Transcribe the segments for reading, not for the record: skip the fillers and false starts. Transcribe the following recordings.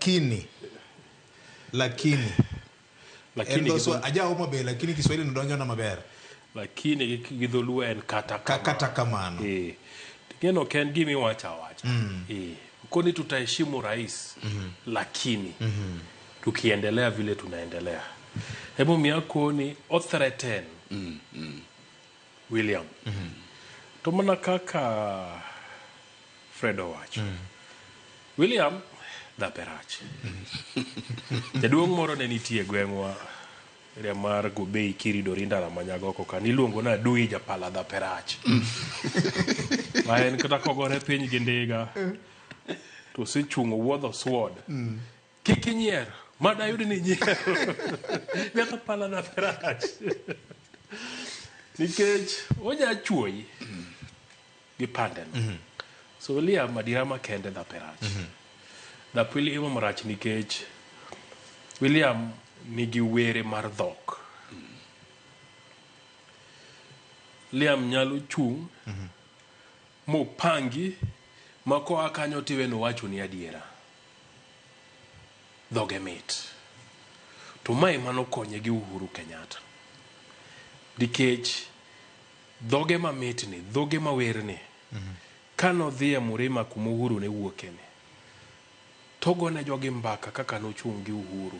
Lakini lakini Lakini en dho aja Homa Bay lakini Kiswahili nodonjo na maber. Lakini gi dholuo en kata kamano. Kata kamano. Eh. Ting'eno ok en gima iwacho awacha. Eh. Koni tutaheshimu rais lakini tukiendelea vile tunaendelea. Emomiyo akoni o threaten William. To mana kaka Fred owacho. William dhape rach. Jaduong' moro ne nitie e gweng'wa area mar Gobei kiridori ndara ma Nyagoko ka niluongo ni Adui Japala dhape rach. Ma en kata kogore piny gi ndiga to osechung'o wuodho sword. Kik inyier. Mad ayud ni inyiero. Nyaka pala dhape rach. Nikech onya chuoyi gi pande no. So William adiera makende dhape rach. Dhap William rach nikech William nigi were mar dhok. Liam nyalo chung' mopangi ma koa kanyo tiwe nowachoni adiera. Dhoge mit. To mae manokonye gi Uhuru Kenyatta. Nikech dhoge mamit ni, dhoge mawerni, kanodhi e Murima kuma Uhuru ne wuoke ni, togone jogi mbaka kaka nochung' gi Uhuru.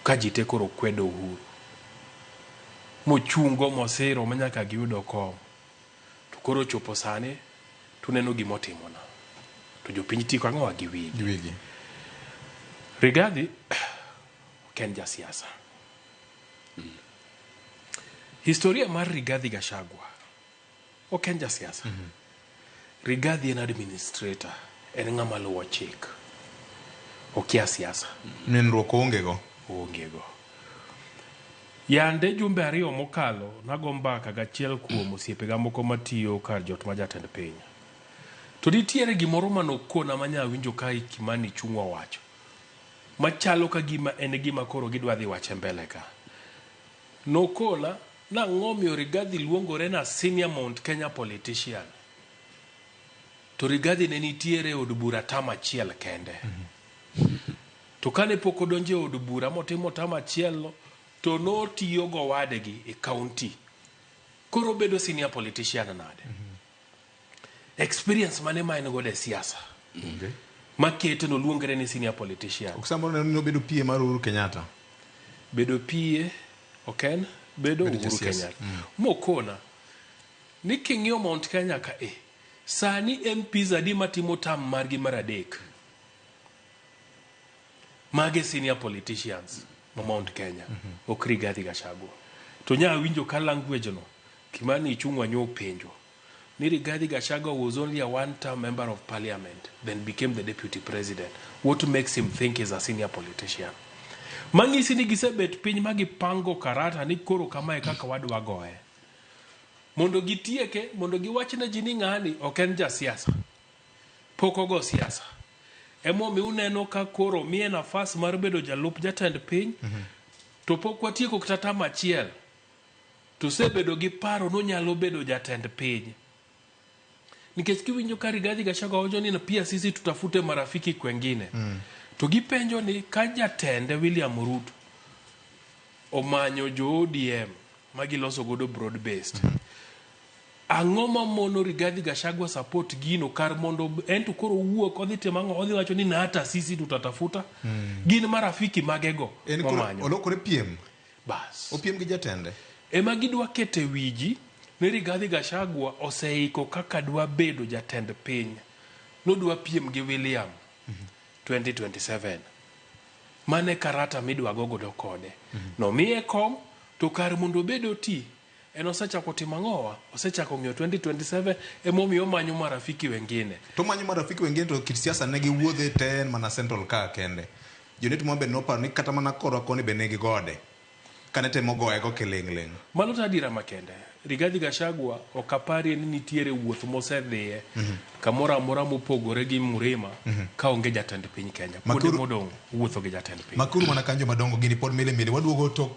Ka ji te koro kwedo Uhuru. Mochungo mosiro manyaka giyudo kom. To koro ochopo sani tuneno gima otimona. To jopiny tiko ang'owa gi wigi. Gi wigi. Rigathi ok en jasiasa. Historia mar Rigathi Gachagua ok en jasiasa. Rigathi en administrator, en ng'ama luwo chik. Okia siasa. Nenruok oonge go. Oonge go. Yande jumbe ariyo mokalo nago mbaka gachiel kuom osiepega moko matiyo kar jot ma jatend piny. To nitiere gimoro manokona manya winjo ka Kimani Ichung'wa owacho. Machalo ka gima en gima koro gidwa dhi wache mbele ka. Nokona nang'o miyo Rigathi luongore na senior Mount Kenya politician. To Rigathi ne nitiere e od bura tam achiel kende. To kane pok odonjo e od bura motimo tam achiel no, to notiyo gowadgi e county. Koro obedo senior politician nade? Experience mane ma en godo e siasa? Okay. Makete noluongre ni senior politician. Ok samoro neno ni obedo PA mar Uhuru Kenyatta. Bedo PA ok en bedo Bedo Uhuru jasiasa. Kenyatta. Mokona ni king'iyo Mount Kenya ka e sani MPs adi matimo term margi mar adek? Mage senior politicians ma Mount Kenya ok Rigathi Gachagua. To nya winjo ka language no Kimani Ichung'wa nyo penjo ni Rigathi Gachagua was only a one term member of parliament then became the deputy president. What makes him think he's a senior politician? Mang'isi ni gisebet piny ma gipango karata ni koro kamae kaka wadwa goye. Mondo gitieke, mondo giwach ne ji ni ng'ani ok en jasiasa. Pok ogo siasa. Emomiyo uneno ka koro miye nafas mar bedo jalup jatend piny to pok watieko kata tam achiel. To osebedo gi paro nonyalo bedo jatend piny. Nikech kiwinjo ka Rigathi Gachagua wacho ni pia sisi tutafute marafiki kwengine. To gipenjo ni ka jatende William Ruto omanyo jo ODM ma giloso godo broad based. Ang'o mamono Rigathi Gachagua support gino kar mondo en to koro owuok odhi timo ang'o odhi wacho ni na hata sisi tutatafuta gin marafiki magego En koro momanyo olokore piem. bas Opiem gi jatende. ema gidwa keto e wiji ni Rigathi Gachagua oseiko kaka dwa bedo jatend piny nodwa piem gi William 2027 mane karata midwa go godo kode nomiye kom to kar mondo obed oti en osechako timo ang'owa osechako ng'iyo 2027 emomiyo omanyo marafiki wengine To manyo marafiki wengine to kit siasa ne giwuothe te en mana Central ka kende. Jonet mwa be noparo ni kata mana korwa koni be ne gigode. Kane temo goye go kiling'ling'. Mano to adiera makende. Rigathi Gachagua ok aparie ni nitiere wuoth mosedhiye kamoro amora mopogore gi Murima ka onge jatend piny Kenya. Kuonde Makuru- modong' wuotho gi jatend piny. Makuru mana kanjo madongo gini pod mili mili waduogo tok.